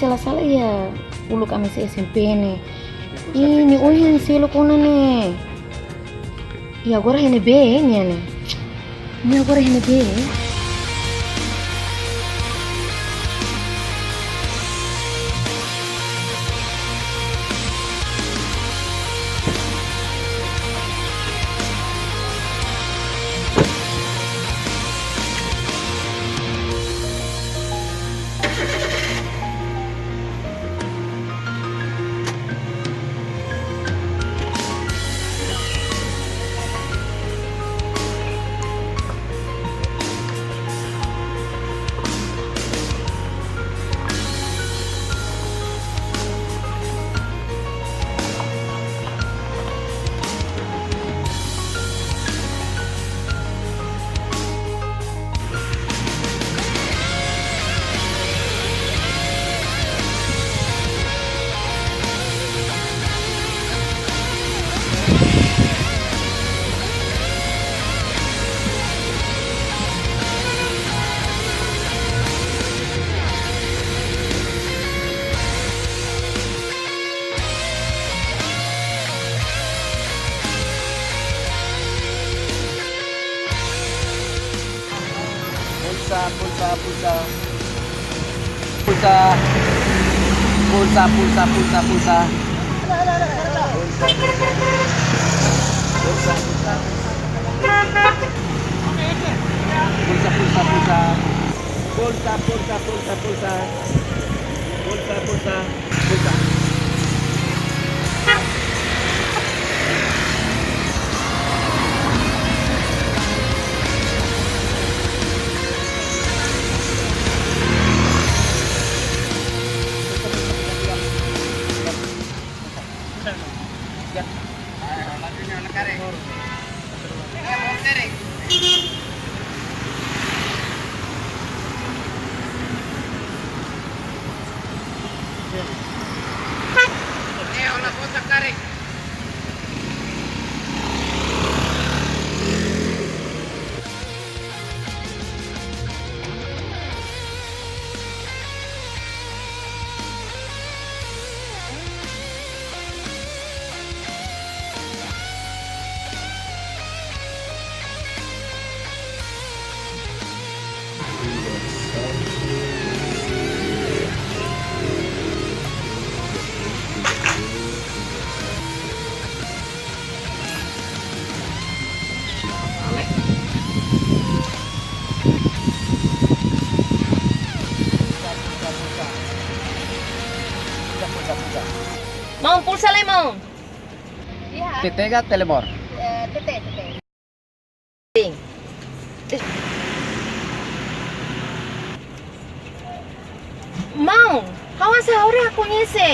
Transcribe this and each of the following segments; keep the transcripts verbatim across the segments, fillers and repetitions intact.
Sela sala iha uluk ami sei S M P ne'e. Ih, nia oin seluk ona ne'e. Ih, agora iha ne'ebé, eh, nia ne'e? Nia agora iha ne'ebé, eh? Pulsa, pulsa, pulsa. Pulsa. Pulsa, pulsa, pulsa, pulsa. Pulsa, pulsa. Pulsa, pulsa. Pulsa, pulsa, pulsa. Pulsa, pulsa, pulsa, pulsa. Pulsa, pulsa. Buka. Maun, pulsa lai, maun. Iya. Tete ka telebor? Eh, tete, tete. Sin. Maun, ha'u hanesan ha'u la rekoñese.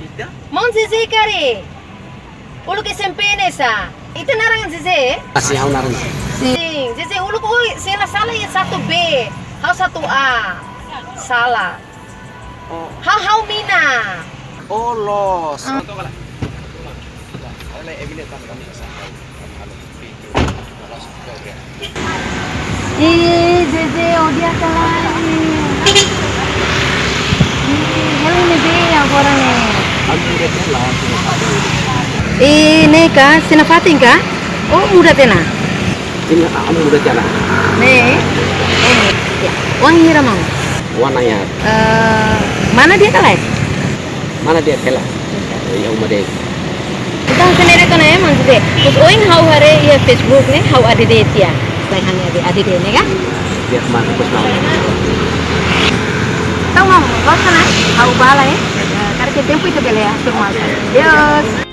Ita? Maun Zezé karik? Uluk S M P ne'e sá? Ita naran Zezé? Asi, ha'u naran. Sin, Zezé uluk, oi, se la sala iha satu B, ha'u satu A. Sala. Oh. Ha'u, ha'u mina. Oh, loos. Ah. Ih, Zezé, ó di'ak ka lae. Ih, hela iha ne'ebé agora ne'e? Ami udah telah, sudah satu. Ih, ne'e ka, sira-nia fatin ka? Oh, muda tiha ona. Ini, ah, ami muda tiha ona. Ne'e? Oh, ya. Oan hira, maun? Oan na'in haat. Eh, mana di'ak ka lae? Mana di'ak ka lae? Iha uma de'it. Entaun, se ne'e de'it ona, eh, maun Zezé. Depois ohin ha'u haree iha Facebook ne'e, ha'u add de'it tiha. Sai hanya di add de'it ne'e ka? Di'ak, maun, depois maun. Entaun, maun, gosta, ne'e? Ha'u bá lai, eh? Eh, karik iha tempu ita bele, ah, firma. Oke. Deus.